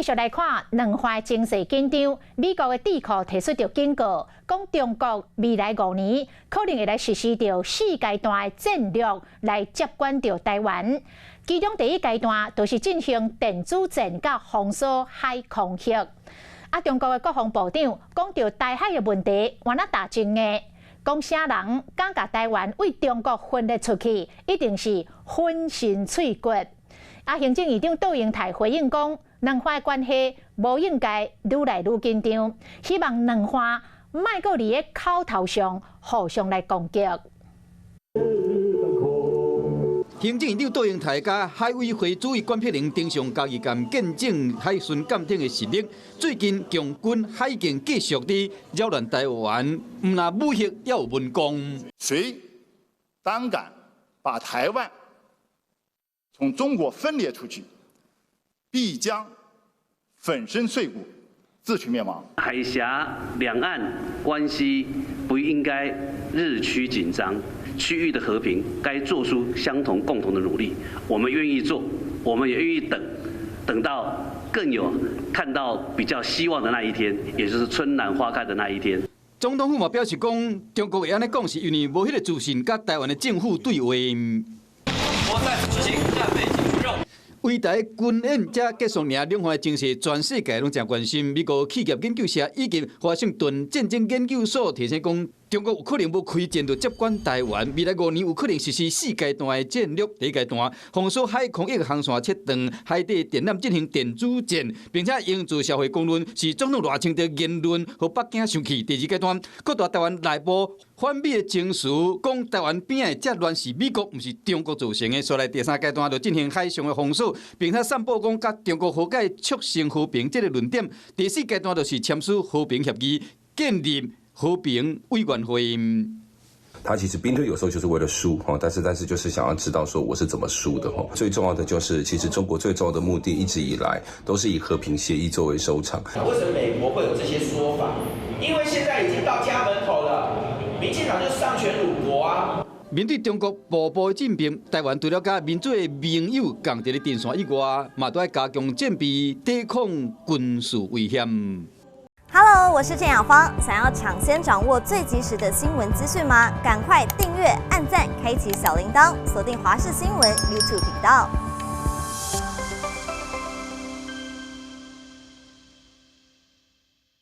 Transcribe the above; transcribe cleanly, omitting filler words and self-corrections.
續來看兩岸情勢緊張，美國的智庫提出著警告，講中國未來5年可能會來實施著四階段的戰略來接管著台灣。其中第一階段就是進行電子戰佮封鎖海空域。啊，中國的國防部長講著台海的問題，原來打真硬，講啥人敢共台灣對中國分裂出去，一定是粉身碎骨。啊，行政院長杜英台回應講，兩岸關係無應該愈來愈緊張，希望兩岸莫閣佇咧口頭上互相來攻擊。行政院長杜英台佮海委會主委管碧玲登上嘉義艦見證海巡艦艇的實力。最近共軍海警繼續佇擾亂台灣，毋但武嚇，猶有文攻。誰膽敢把台灣從中國分裂出去，必將粉身碎骨，自取滅亡。海峽兩岸關係不應該日趨緊張，區域的和平該做出相同共同的努力。我們願意做，我們也願意等，等到更有看到比較希望的那一天，也就是春暖花開的那一天。總統府嘛表示講，中國會按呢講，是因為無彼個自信，佮台灣的政府對話。我再次執行戰備警務任務。圍台軍演才結束爾，兩岸情勢全世界攏誠關心。美國企業研究社以及華盛頓戰爭研究所提醒講，中國有可能無開戰就接管台灣，未來5年有可能實施四階段的戰略。第一階段，封鎖海空域航線，切斷海底電纜進行電子戰，並且營造社會公論，是總統賴清德言論予北京生氣。第二階段，擴大台灣內部反美的情緒，講台灣邊的這亂是美國，毋是中國造成的。所來第三階段就進行海上的封鎖，並且散布講佮中國和解促成和平這個論點。第四階段就是簽署和平協議，建立和平委員會。他其實兵推有時候就是為了輸哈，但是就是想要知道說我是怎麼輸的哈。最重要的就是，其實中國最重要的目的一直以來都是以和平協議作為收場。為什麼美國會有這些說法？因為現在已經到家門口了，民進黨就喪權辱國啊！面對中國步步的進逼，台灣除了佮民主的盟友仝佇咧陣線以外，嘛都愛加強戰備，抵抗軍事威脅。 Hello，我是鄭雅芳。想要搶先掌握最及時的新聞資訊嗎？趕快訂閱、按讚、開啟小鈴鐺，鎖定華視新聞 YouTube 頻道。